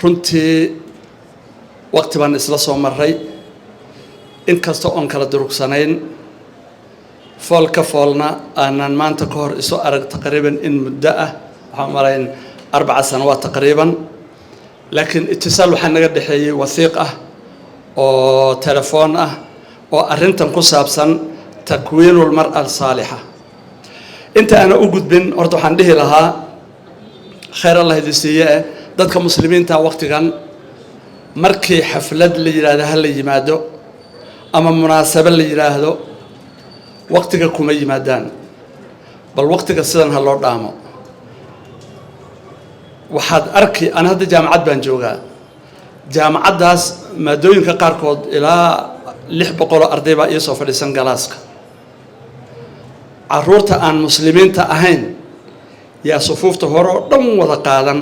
Runtii waqti baan isla soo maray, inkasta oon kala durugsanayn, fool ka foolna aanan maanta ka hor isu arag taqriiban in muddo ah. Waxaan umalayn 4 sanawaad taqriiban, laakiin itisaal waxaa naga dhexeeyey wasiiq ah oo telefoon ah oo arrintan ku saabsan takwiinu lmar'a alsaalixa. Inta aana u gudbin, horta waxaan dhihi lahaa khayr Allah idin siiye eh, dadka muslimiinta waqtigan markii xaflad la yidhaahdo ha la yimaado ama munaasabo la yidhaahdo, waqtiga kuma yimaadaan. Bal waqtiga sidan ha loo dhaamo. Waxaad arki, ana hadda jaamacad baan joogaa. Jaamacaddaas maadooyinka qaarkood ilaa 600 oo arday baa iisoo fadhiisan galaaska. Caruurta aan muslimiinta ahayn yaa sufuufta hore oo dhan wada qaadan.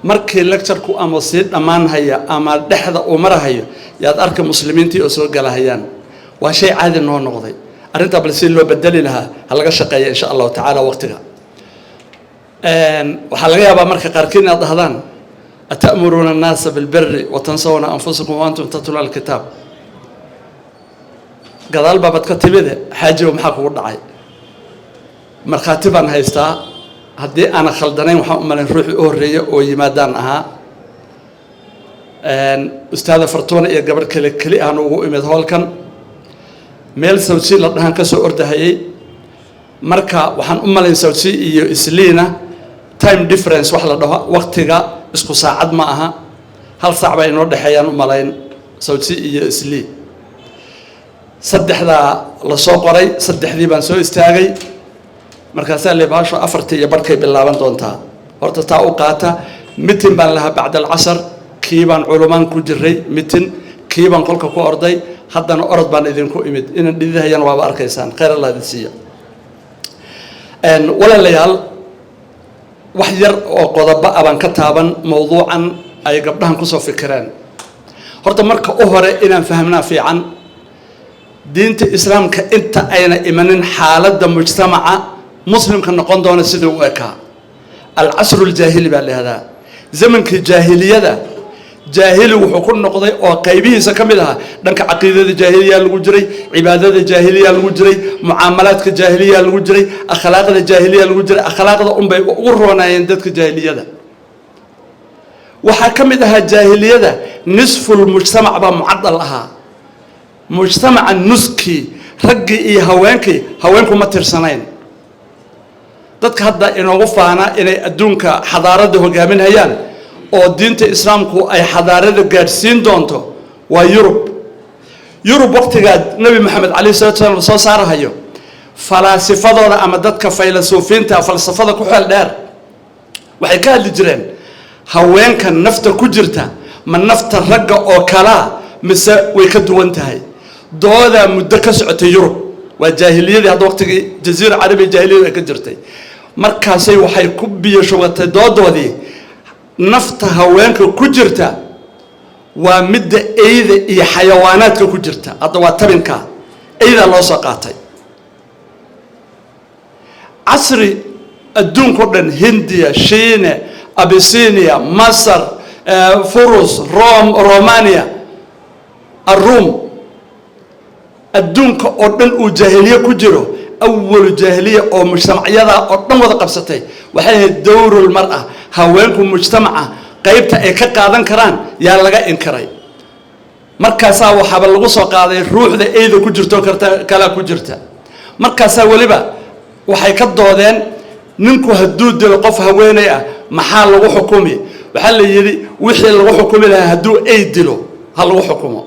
Markii lecture-ku ama sii dhammaanhaya ama dhexda uu marahayo, yaad arka muslimiintii oo soo galahayaan. Waa shay caadi noo noqday arrintaa. Bal si loo bedeli lahaa ha laga shaqeeya, insha Allahu tacaala. Waqtiga waxaa laga yaabaa marka qaarkiin inaad dhahdaan: "Ata'muruuna annaasa bilbiri wa tansawna anfusakum wa antum tatluuna alkitaab." Gadaal baabad ka timide, xaajibo, maxaa kugu dhacay? Markhaati baan haystaa, haddii aanan khaldanayn waxaan u malayn ruuxii u horreeya oo yimaadaan ahaa. Ustaada Fartuuna iyo gabadh kale keli aan ugu imid hoolkan, meel South C la dhahan ka soo ordahayay. Marka waxaan u malayn South C iyo Isliina time difference wax la dhaho, waqtiga isku saacad ma aha, hal saac baa inoo dhexeeyaan u malayn South C iyo Islii. Saddexdaa la soo qoray, saddexdii baan soo istaagay. Markaasaa le baasho afartii iyo barhkay bilaaban doontaa. Horta taa u qaata. Meeting baan lahaa bacda alcasar, kii baan culumaan ku jiray meeting, kii baan kolka ku orday. Haddana orod baan idinku imid, inaan dhididahayana waaba arkaysaan. Khayr Allah idin siiya. Walaalayaal, wax yar oo qodobo ah baan ka taaban mowduucan ay gabdhahan kusoo fikireen. Horta marka u hore inaan fahmnaa fiican diinta islaamka inta ayna imanin xaaladda mujtamaca muslimka noqon doona sidii u ekaa. Alcasru aljaahili baa la yihahdaa, zamankii jaahiliyada. Jaahili wuxuu ku noqday oo qaybihiisa ka mid ahaa dhanka caqiidada jaahiliya lagu jiray, cibaadada jaahiliya lagu jiray, mucaamalaadka jaahiliya lagu jiray, akhlaaqda jaahiliya lagu jiray. Akhlaaqda unbay ugu roonaayeen dadka jaahiliyada. Waxaa ka mid ahaa jaahiliyada nisfulmujtamac baa mucadal ahaa. Mujtamaca nuskii, raggii iyo haweenkii, haweenku ma tirsanayn. Dadka hadda inoogu faana inay adduunka xadaaradda hogaaminayaan oo diinta islaamku ay xadaarada gaadhsiin doonto waa Yurub. Yurub waqtigaa Nebi Maxamed calayhi salatu salaam soo saarahayo, falaasifadooda ama dadka faylasuufiinta falsafada ku xeel dheer waxay ka hadli jireen haweenka nafta ku jirta ma nafta ragga oo kalaa mise way ka duwan tahay. Doodaa muddo ka socotay Yurub, waa jaahiliyadii. Hadda waqtigii Jaziira Carabiya jaahiliyadu ay ka jirtay, markaasay waxay ku biyo shubatay doodoodii: nafta haweenka ku jirta waa midda eyda iyo xayawaanaadka ku jirta. Hadda waa tabinka eydaa loo soo qaatay. Casri adduunka o dhan, Hindiya, Shiine, Abisinia, Masar, Furus, Rom, Romania, Aruum, adduunka oo dhan uu jaahiliye ku jiro, awalu jaahiliya oo mujtamacyada oo dhan wada qabsatay waxay ahayd dowrul mar'a. Haweenku mujtamaca qaybta ay ka qaadan karaan yaa laga inkiray. Markaasaa waxaaba lagu soo qaaday ruuxda eyda ku jirto karta kalaa ku jirta. Markaasaa weliba waxay ka doodeen ninku hadduu dilo qof haweeney ah maxaa lagu xukumi? Waxaa la yidhi wixii lagu xukumi lahaa hadduu ey dilo ha lagu xukumo.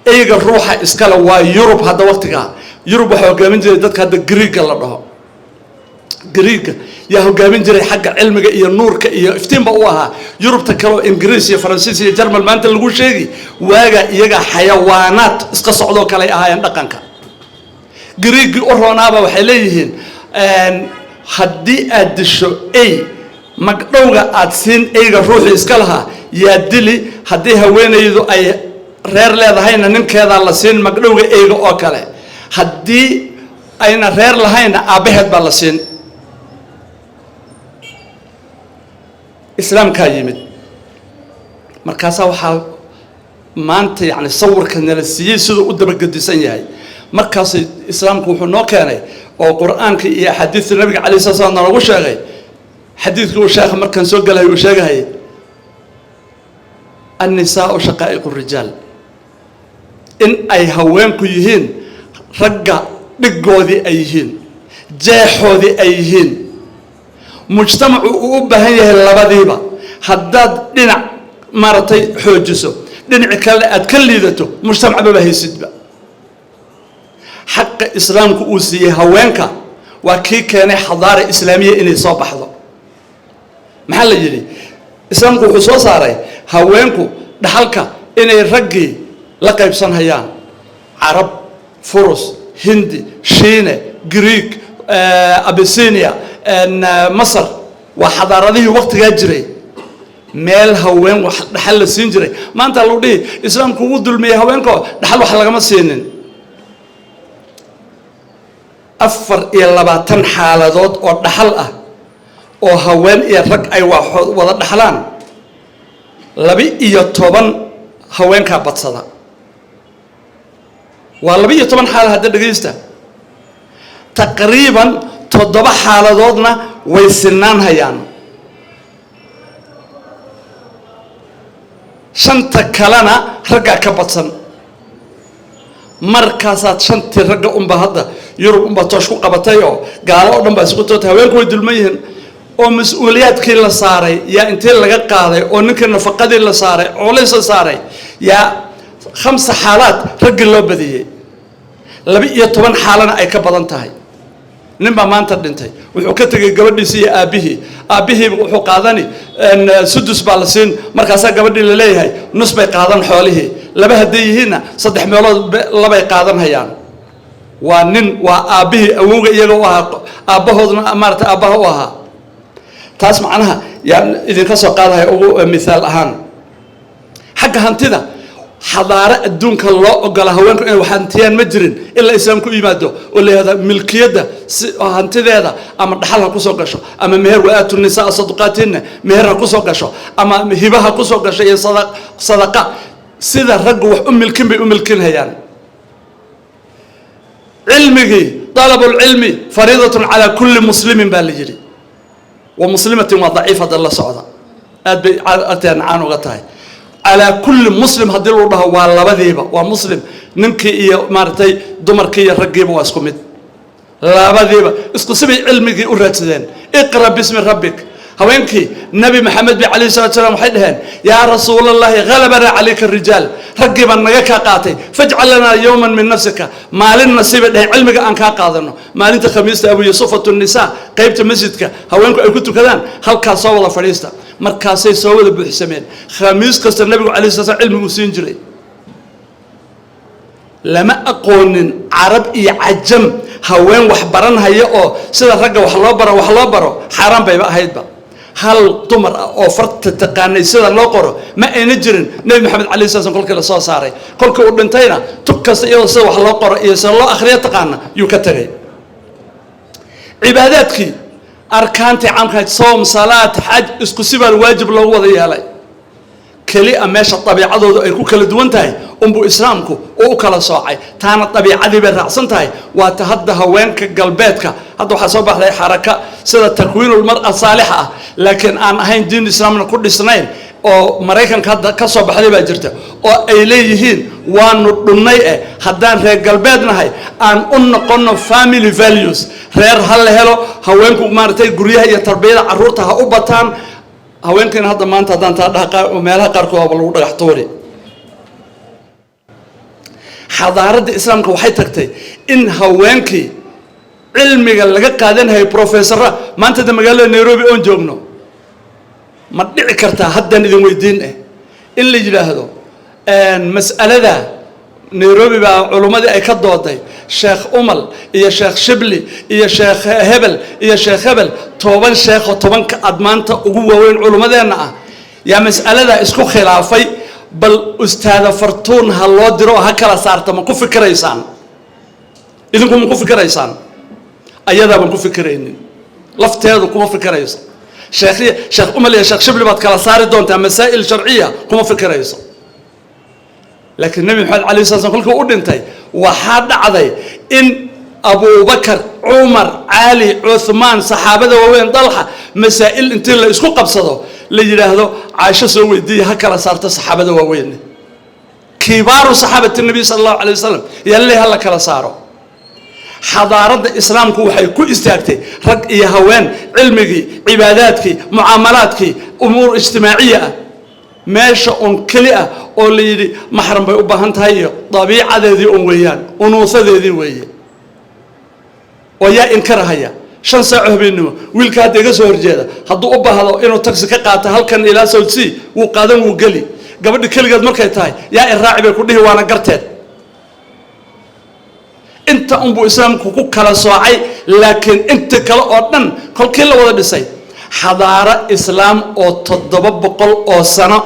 Eyga ruuxa iskale waa Yurub. Hadda waqtigaa Yurub waxaa hogaamin jiray dadka hadda Griiga la dhaho. Griiga yaa hogaamin jiray xagga cilmiga iyo nuurka iyo iftiinba u ahaa Yurubta kale oo Ingiriis iyo Faransiis iyo Jarmal maanta lagu sheegi. Waagaa iyaga xayawaanaad iska socdoo kaley ahaayeen. Dhaqanka Griigii u roonaaba waxay leeyihiin haddii aad disho ey, magdhowga aad siin eyga ruuxii iska lahaa yaa dili. Haddii haweenaydu ay reer leedahayna, ninkeedaa la siin magdhowga eyga oo kale. Haddii ayna reer lahaynna, aabbaheed baa la siin. Islaamkaa yimid. Markaasaa waxaa maanta, yacni, sawirka nala siiyey siduu u dabagedisan yahay. Markaas Islaamku wuxuu noo keenay oo Qur-aanka iyo axaadiista Nabiga calayhi salaatu salaam noogu sheegay, xadiidkii uu sheekha markaan soo galay uu sheegahayay: النساء شقائق الرجال, in ay haweenku yihiin ragga dhiggoodii ay yihiin, jeexoodii ay yihiin. Mujtamacu uu u baahan yahay labadiiba. Haddaad dhinac maaragtay xoojiso, dhinaci kalena aad ka liidato, mujtamacbaba haysidba. Xaqa Islaamku uu siiyey haweenka waa kii keenay xadaara islaamiya inay soo baxdo. Maxaa la yidhi? Islaamku wuxuu soo saaray haweenku dhaxalka inay raggii la qaybsanhayaan. Carab, Furus, Hindi, Shiine, Greek, Abisinia, Masar, waa xadaaradihii waqtigaa jiray. Meel haween wax dhaxal la siin jiray maanta lagu dhihi Islaamku wuu dulmiyey haweenko, dhaxal wax lagama siinin. 24 xaaladood oo dhaxal ah oo haween iyo rag ay wada dhaxlaan, 12 haweenkaa badsada. Waa 12 xaala. Hadda dhegaysta, taqriiban toddoba xaaladoodna way sinaan hayaan, shanta kalena raggaa ka badsan. Markaasaad shantii ragga unba hadda Yurub unbaa toosh ku qabatay oo gaalo oo dhan baa isku tootay, haweenku way dulman yihiin, oo mas-uuliyaadkii la saaray yaa intii laga qaaday oo ninkii nafaqadii la saaray, culays la saaray, yaa khamsa xaalaad raggii loo badiyey, 12 xaalana ay ka badan tahay. Nin baa maanta dhintay, wuxuu ka tegay gabadhiisi iyo aabbihii. Aabbihii wuxuu qaadani sudus baa la siin. Markaasaa gabadhii laleeyahay nus bay qaadan xoolihii. Laba hadday yihiinna, saddex meelood labay qaadan hayaan. Waa nin, waa aabbihii, awowga iyaga u ahaa, aabbahoodna maarata aabbaha u ahaa. Taas macnaha yaan idinka soo qaadahaya ugu mithaal ahaan. Xagga hantida, xadaaro adduunka loo ogola haweenku inay wax hantiyaan ma jirin ilaa Islaamku u yimaado oo la yihahda milkiyadda si hantideeda ama dhaxal ha kusoo gasho ama meher, وآتوا النساء صدقاتهن, meher ha kusoo gasho ama hiba ha kusoo gasho iyo sadaqa. Sida raggu wax u milkin bay u milkinhayaan. Cilmigii, طلب العلم فريضة على كل مسلم baa la yidhi ومسلمة. Waa daciif hadda la socda, aad bay agteena caan uga tahay. على كل مسلم haddii lagu dhaho, waa labadiiba, waa muslim ninkii iyo maaragtay dumarkii iyo raggiiba, waa isku mid. Labadiiba isku sibay cilmigii u raadsadeen. اقرأ باسم ربك. Haweenkii Nabi Maxamed bi calayhi salaatu salaam waxay dhaheen: "يا رسول الله، غلبنا عليك الرجال," raggii baa naga kaa qaatay, "فاجعل لنا يوما من نفسك," maalin nasiibay dhaheen cilmiga aan kaa qaadano. Maalinta Khamiista, abuye صفة النساء, qaybta masjidka haweenku ay ku tukadaan, halkaas soo wada fadhiista. Markaasay soo wada buuxsameen. Khamiis kasta Nabigu calayhi sala slam cilmiguu siin jiray. Lama aqoonin Carab iyo Cajam haween wax baranhaya oo sida ragga wax loo baro. Wax loo baro xaaraan bayba ahaydba. Hal dumar ah oo farta taqaanay sida loo qoro ma ayna jirin Nebi Maxamed calayhi sala slam kolkii la soo saaray. Kolkii uu dhintayna, tug kasta iyadoo sida wax loo qoro iyo sida loo akhriyo taqaana yuu ka tegay. Cibaadaadkii, arkaantii caamka, soom, salaad, xaj, isku sibaa waajib loogu wada yeelay. Keli a meesha dabiicadoodu ay ku kala duwan tahay unbuu Islaamku uu u kala soocay, taana dabiicadii bay raacsan tahay. Waa ta hadda haweenka galbeedka hadda waxaa soo baxday xaraka sida تكوين المرأة الصالحة ah, laakiin aan ahayn diin Islaamna ku dhisnayn, oo Maraykanka hadda ka soo baxday baa jirta, oo ay leeyihiin waanu dhunnay eh, haddaan reer galbeed nahay aan u noqonno family values, reer ha la helo, haweenku maaragtay guryaha iyo tarbiyada carruurta ha u bataan. Haweenkiina hadda maanta haddaan taa dhaha, meelaha qaarkood waaba lagu dhagax tuuri. Xadaaradda Islaamka waxay tagtay in haweenkii cilmiga laga qaadanayay professora. Maanta da magaalada Nairobi oon joogno, ma dhici kartaa haddaan idin weydiin eh in la yidhaahdo mas'alada Nairobi baa culummadii ay ka dooday, Sheekh Umal iyo Sheekh Shibli iyo Sheekh hebel iyo Sheekh hebel, 10 sheekhoo 10-ka aad maanta ugu waaweyn culummadeenna ah yaa mas'aladaa isku khilaafay, bal ustaada Fartuun ha loo diro oo ha kala saarta? Ma ku fikiraysaan idinku? Ma ku fikiraysaan? Ayadaabaan ku fikiraynin, lafteedu kuma fikirayso. Sheekh, Sheekh Umal iyo Sheekh Shibli baad kala saari doontaa masaa'il sharciya, kuma fikirayso. Laakiin Nebi Maxamed alayhi sala slam kolkii u dhintay, waxaa dhacday in Abubakar, Cumar, Cali, Cuthmaan, saxaabada waaweyn, Dalxa, masaa'il intii la isku qabsado la yidhaahdo Caaisho soo weydiiya, ha kala saarto. Saxaabada waaweyn, kibaaru saxaabati Nabiy sala Allahu alay wasalam, yalle ha la kala saaro. Xadaaradda Islaamku waxay ku istaagtay rag iyo haween, cilmigii, cibaadaadkii, mucaamalaadkii, umuur ijtimaaciya ah. Meesha un keli ah oo la yidhi maxram bay u baahan tahay iyo dabiicadeedii un weeyaan, unuusadeedii weeye. Oo yaa inkarahaya 5 saaco habeennimo wiilka hadda iga soo horjeeda hadduu u baahdo inuu taxi ka qaato halkan ilaa South C, wuu qaadan, wuu geli. Gabadhi keligeed markay tahay, yaa iraaci bay ku dhihi, waana garteed. Inta unbuu Islaamku ku kala soocay, laakiin inta kale oo dhan kolkii la wada dhisay, xadaaro Islaam oo 700 oo sano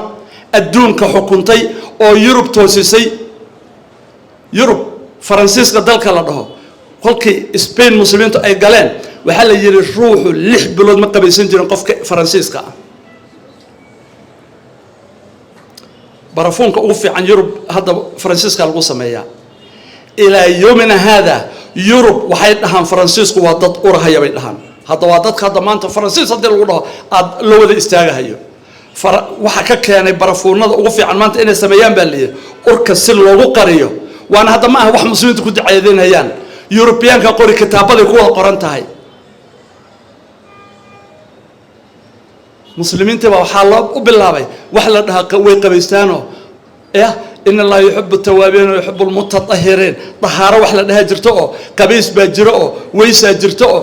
adduunka xukuntay oo Yurub toosisay. Yurub, Faransiiska dalka la dhaho, kolkii Spain Muslimiintu ay galeen, waxaa la yidhi ruuxu 6 bilood ma qabaysan jirin qofka Faransiiska ah. Barafuunka ugu fiican Yurub hadda Faransiiska lagu sameeyaa. Ilaa yowmina haada Yurub waxay dhahaan Faransiisku waa dad urahaya bay dhahaan. Hadda waa dadka hadda maanta Faransiis haddii lagu dhaho aada loo wada istaagahayo. Waxa ka keenay barafuunada ugu fiican maanta inay sameeyaan baa layidhi urka si loogu qariyo. Waana hadda ma aha wax Muslimiintu ku dacayadeynayaan, Yurubiyaanka qori, kitaabaday ku wada qoran tahay. Muslimiintii baa waxaa loo u bilaabay wax la dhahaa way qabaystaanoo yah, in Allaha yuxibu tawaabiin wa yuxibu lmutatahiriin. Dahaaro wax la dhahaa jirto oo qabays baa jiro oo weysaa jirto oo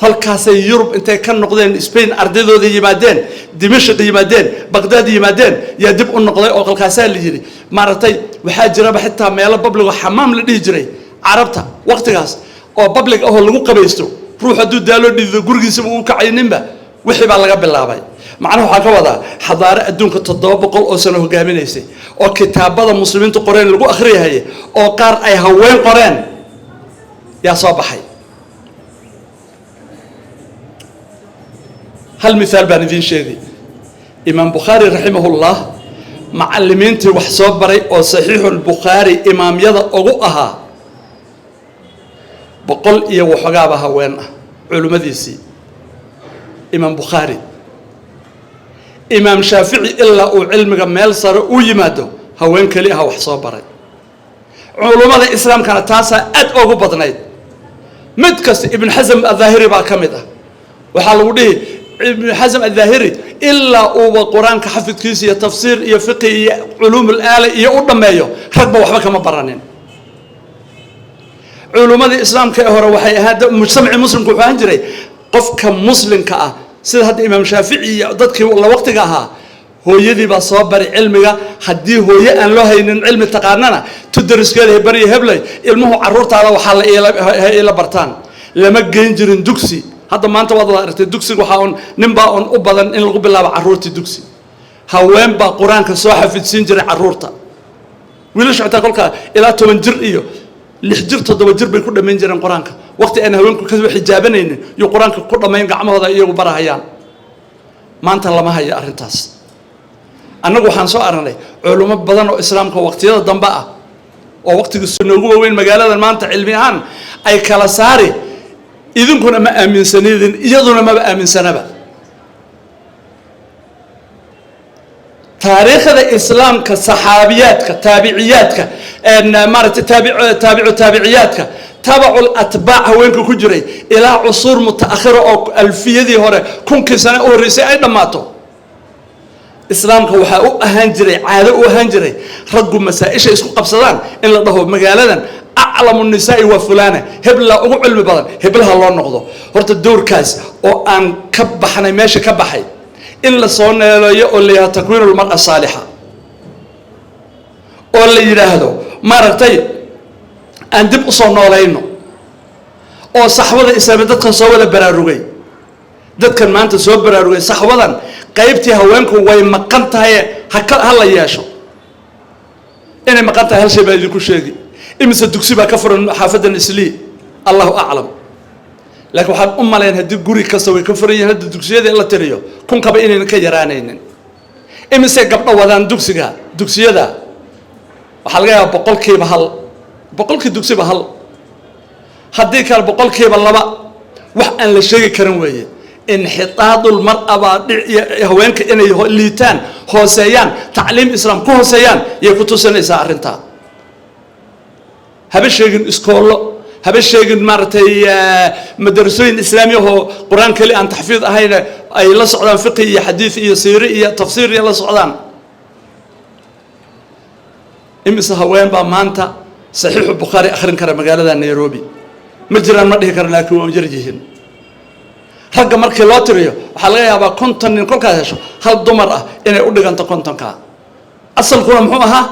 kolkaasay Yurub intay ka noqdeen Spain, ardaydooda yimaadeen Dimashq, yimaadeen Baqdaad, yimaadeen, yaa dib u noqday oo kolkaasaa la yidhi maaragtay waxaa jiraba xitaa meelo public oo xamaam la dhihi jiray Carabta waqtigaas oo public ahoo lagu qabaysto. Ruux hadduu daaloo dhidido gurigiisaba uu kacayninba, wixii baa laga bilaabay. Macnaha waxaan ka wadaa xadaaro adduunka 700 oo sano hogaaminaysay oo kitaabada Muslimiintu qoreen lagu akhriyahaye oo qaar ay haween qoreen yaa soo baxay. Hal mithaal baan idiin sheegay. Imaam Bukhaari raximahullah, macallimiintii wax soo baray oo Saxiixulbukhaari imaamyada ugu ahaa, 100 iyo waxoogaaba haween ah culimmadiisii Imaam Bukhaari. Imaam Shaafici ilaa uu cilmiga meel sare u yimaado haween keli aha wax soo baray. Culummada Islaamkana taasaa aad ugu badnayd. Mid kasta, Ibn Xasm Adhaahiri baa ka mid ah. Waxaa lagu dhihi Ibn Xasm Adhaahiri ilaa uuba Qur-aanka xafidkiisa iyo tafsiir iyo fiqi iyo culuum ulaala iyo u dhammeeyo, ragba waxba kama baranin. Culummadii Islaamka ee hore waxay ahaan, mujtamacii Muslimka wuxuu ahaan jiray qofka Muslimka ah, sida hadda Imaam Shaafici iyo dadkii la waqtiga ahaa, hooyadii baa soo bari cilmiga. Haddii hooye aan loo haynin cilmi taqaanana, tudariskeeda hebariyo hebley ilmuhu caruurtaada waxaa la ha ila bartaan. Lama geyn jirin dugsi. Hadda maanta waad wada aragtay dugsiga, waxaa un ninbaa un u badan in lagu bilaabo carruurtii dugsi. Haween baa Qur-aanka soo xafidsiin jiray carruurta, wiilasha xitaa kolkaa ilaa 10 jir iyo 6 jir, 7 jir bay ku dhammayn jireen Qur-aanka. Waqti aan haweenku kasoo xijaabanaynin yuu Qur-aanka ku dhammayn, gacmahooda iyagu barahayaan. Maanta lama hayo arrintaas. Annagu waxaan soo aragnay culummo badan oo Islaamka waqtiyada dambe ah oo waqtigiisu noogu waaweyn magaaladan maanta cilmi ahaan ay kala saari, idinkuna ma aaminsanidin, iyaduna maba aaminsanaba. Taariikhda Islaamka, saxaabiyaadka, taabiciyaadka, maaragtay taabicu taabiciyaadka, tabacul atbaac, haweenka ku jiray ilaa cusuur mutaakhira oo alfiyadii hore, 1000kii sane u horreysay ay dhammaato. Islaamka waxaa u ahaan jiray caado, u ahaan jiray raggu masaa-isha isku qabsadaan in la dhaho magaaladan aclamu nisaa'i waa fulana, heblaa ugu cilmi badan, heblaha loo noqdo. Horta dowrkaas oo aan ka baxnay, meesha ka baxay, in la soo neeleeyo oo la yidhahdo takwiinulmar'a saalixa, oo la yidhaahdo maaragtay aan dib usoo noolayno oo saxwada Islaami dadkan soo wada baraarugay, dadkan maanta soo baraarugay, saxwadan qaybtii haweenku way maqan tahay, haka ha la yeesho. Inay maqan tahay hal shay baa idinku sheegi. Imise dugsi baa ka furan xaafadan Islii? Allahu aclam. Laakiin waxaan u malayn haddii guri kasta way ka furan yihiin hadda dugsiyada in la tiriyo, kunkaba inaynan ka yaraanaynin. Imise gabdho wadaan dugsiga? Dugsiyada waxaa laga yaabaa 1% 1, 100kii dugsiba hal, haddii kale 2%. Wax aan la sheegi karin weeye. انحطاط المرأة baa haweenka inay liitaan, hooseeyaan, tacliim islaam ku hooseeyaan yay ku tusinaysaa arrintaa. Haba sheegin iskoollo, haba sheegin maaragtay madarasooyin islaami ahoo Qur-aan keli aan taxfiid ahayn, ay la socdaan fiqi iyo xadiid iyo siire iyo tafsiir iyo la socdaan. Imise haween baa maanta Saxiixu Bukhaari akhrin kara magaalada Nairobi? Ma jiraan ma dhihi kara, laakiin waa jar yihiin. Ragga markii loo tiriyo, waxaa laga yaabaa 50 nin kolkaad hesho, hal dumar ah inay u dhiganto 50-kaa. Asalkuna muxuu ahaa?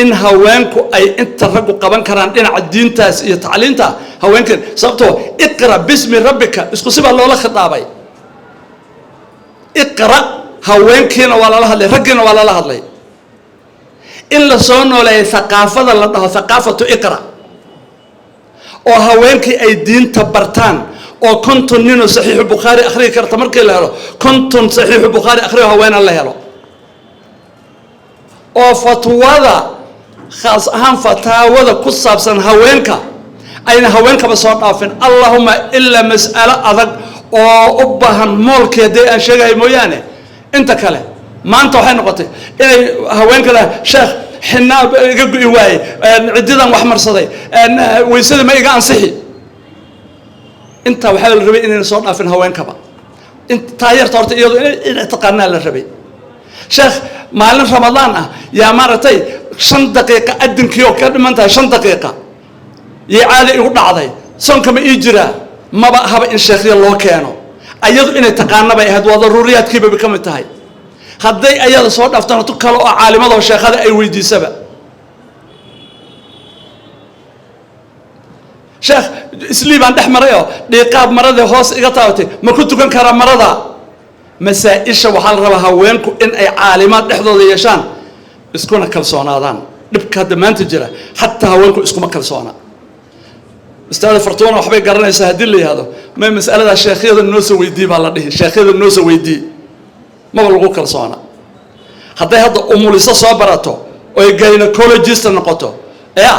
In haweenku ay inta raggu qaban karaan dhinaca diintaas iyo tacliinta haweenkan, sababtoo اقرأ باسم ربك isku sibaa loola khitaabay. اقرأ haweenkiina waa lala hadlay, raggiina waa lala hadlay. In la soo nooleeyay thaqaafada la dhaho ثقافة اقرأ, oo haweenkii ay diinta bartaan, oo 50 ninoo Saxiixu Bukhaari akhriyi karta markii la helo, 50 Saxiixu Bukhaari akhriyo haweena la helo, oo fatwada, khaas ahaan fataawada ku saabsan haweenka, ayna haweenkaba soo dhaafin, allahuma ilaa mas'alo adag oo u baahan moolkii haddii aan sheegayo mooyaane. Inta kale maanta waxay noqotay inay haweenkada, "Sheekh, xinaa iga go'i waaye, ciddidan wax marsaday, weysadii ma iga ansixi?" Intaa waxaa la rabay inayna soo dhaafin haweenkaba. Intaa yarta horta iyadu inay taqaanaa la rabay. "Sheekh, maalin Ramadaan ah yaa maaragtay 5 daqiiqa adinkii oo ka dhiman tahay 5 daqiiqa yay caadi igu dhacday, soonka ma ii jiraa?" Maba ahaba in sheekhya loo keeno, ayadu inay taqaana bay ahayd. Waa daruuriyaadkiibay ka mid tahay. Hadday ayada soo dhaaftana, tu kale oo caalimadoo sheekhada ay weydiisaba. "Sheekh, Islii baan dhex maray oo dhiiqaab maradii hoos iga taabatay, ma ku tukan karaa marada?" Masaa-isha waxaa la rabaa haweenku in ay caalimaad dhexdooda yeeshaan, iskuna kalsoonaadaan. Dhibka hadda maanta jira, xataa haweenku iskuma kalsoona. Ustaada Fartuuna waxbay garanaysaa haddii la yihahdo, may mas'aladaa sheekhyada noo soo weydii baa la dhihi. Sheekhyada noo soo weydii, maba lagu kalsoona. Hadday hadda umuliso soo barato oy gynecologist noqoto, ya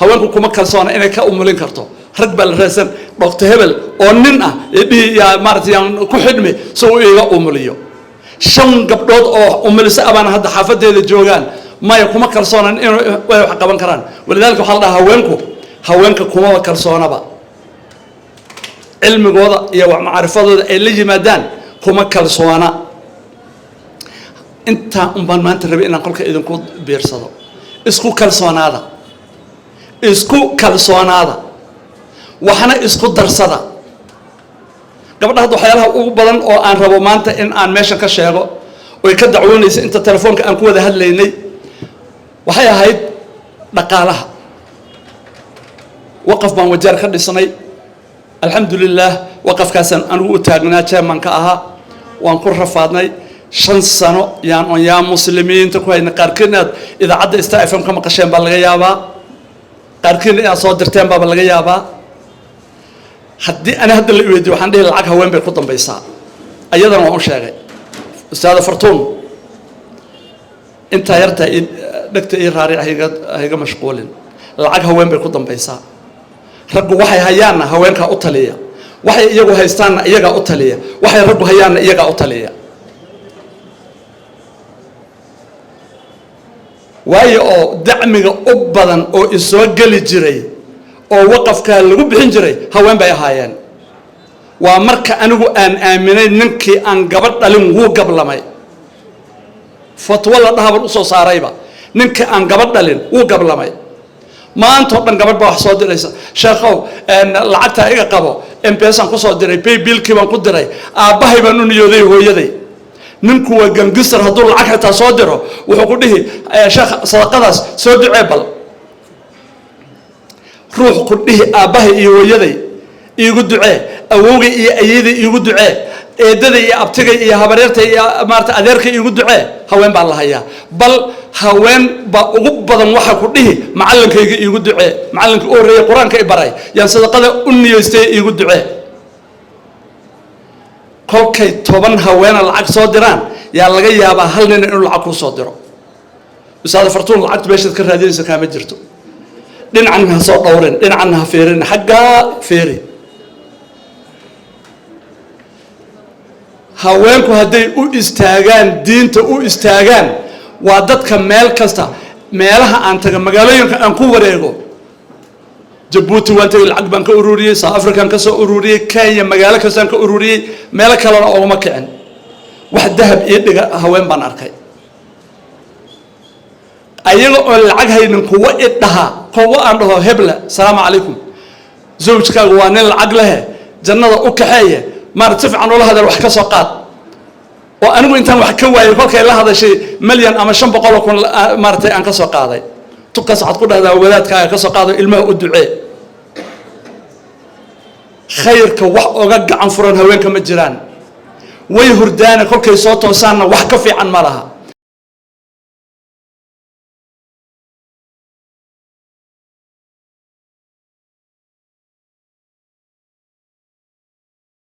haweenku kuma kalsoona inay ka umulin karto. Rag baa la raadsan, Doctor hebel oo nin ah dhihi, yaa maarata yaan ku xidhmi si uu iga umuliyo. Shan gabdhood oo umuliso abaana hadda xaafadeeda joogaan, maya, kuma kalsoonan inay wax qaban karaan. ولذلك waxaa la dhahaa haweenku haweenka kumaba kalsoonaba, cilmigooda iyo macrifadooda ay la yimaadaan kuma kalsoona. Intaa un baan maanta rabay inaan qolka idinku biirsado. Isku kalsoonaada, isku kalsoonaada, waxna isku darsada. Gabadha hadda waxyaalaha ugu badan oo aan rabo maanta in aan meeshan ka sheego oy ka dacwoonaysa inta telefoonka aan ku wada hadlaynay waxay ahayd dhaqaalaha. Waqaf baan Wajaar ka dhisnay, alxamdu lilah. Waqafkaasaan anigu u taagnaa, chairmanka ahaa. Waan ku rafaadnay 5 sano yaan on yaa muslimiinta ku hayna. Qaarkiin inaad idaacadda Star FM ka maqasheen baa laga yaabaa, qaarkiin inaad soo dirteen baaba laga yaabaa. Haddii ani hadda la iweydiyo, waxaan dhihi lacag haween bay ku dambaysaa. Ayadana waan u sheegay ustaada Fartuun. Intaa yartaa dhegta ii raaric, hayga mashquulin. Lacag haween bay ku dambaysaa. Raggu waxay hayaanna haweenkaa u taliya, waxay iyagu haystaanna iyagaa u taliya, waxay raggu hayaanna iyagaa u taliya. Waayo oo dacmiga u badan oo isoo geli jiray oo waqafkaa lagu bixin jiray haween bay ahaayeen. Waa marka anigu aan aaminay ninkii aan gabadh dhalin wuu gablamay. Fatwo la dhahaban usoo saarayba, ninkii aan gabadh dhalin wuu gablamay. Maanta o dhan gabadh baa wax soo diraysa: "Sheekhow, lacagtaa iga qabo, M-Pesaan kusoo diray, paybillkii baan ku diray, aabbahay baan u niyooday, hooyaday." Ninku waa gangster. Hadduu lacag xitaa soo diro, wuxuu ku dhihi, "Sheekh, sadaqadaas soo ducee." Bal ruux ku dhihi, "Aabbahay iyo hooyaday iigu ducee, awowgay iyo ayeeday iigu ducee, eedaday iyo abtigay iyo habareertay iyo maarata adeerkay iigu ducee," haween baa la hayaa. Bal haween baa ugu badan waxa ku dhihi, "Macallinkayga iigu ducee, macallinkii u horreeyey Qur-aanka i baray yaan sadaqada u niyeystay, iigu ducee." Kolkay 10 haweena lacag soo diraan, yaa laga yaabaa hal nina inuu lacag kuu soo diro. Ustaada Fartuun, lacagtu meeshaad ka raadinaysa kaama jirto. Dhinacan ha soo dhowrin, dhinacanna ha feerin, xaggaa feeri. Haweenku hadday u istaagaan diinta, u istaagaan, waa dadka meel kasta. Meelaha aan taga, magaalooyinka aan ku wareego, Jabuuti waan tegay, lacag baan ka ururiyey, South African ka soo ururiyey, Kenya magaalo kastaan ka ururiyey, meelo kalena ooguma kicin. Wax dahab ii dhiga haween baan arkay, ayaga oon lacag haynin. Kuwa i dhaha, kuwa aan dhaho, "Hebla, salaamu calaykum, zawjkaagu waa nin lacag lehe, jannada u kaxeeye, maarad si fiican ula hadal, wax ka soo qaad." Oo anigu intaan wax ka waayay, kolkay la hadashay milyan ama 500,000 maaratay aan ka soo qaaday. Tukaas waxaad ku dhahdaa, "Wadaadkaaga ka soo qaado, ilmaha u ducee." Khayrka wax oga gacan furan haweenka ma jiraan. Way hurdaana, kolkay soo toosaanna wax ka fiican ma laha.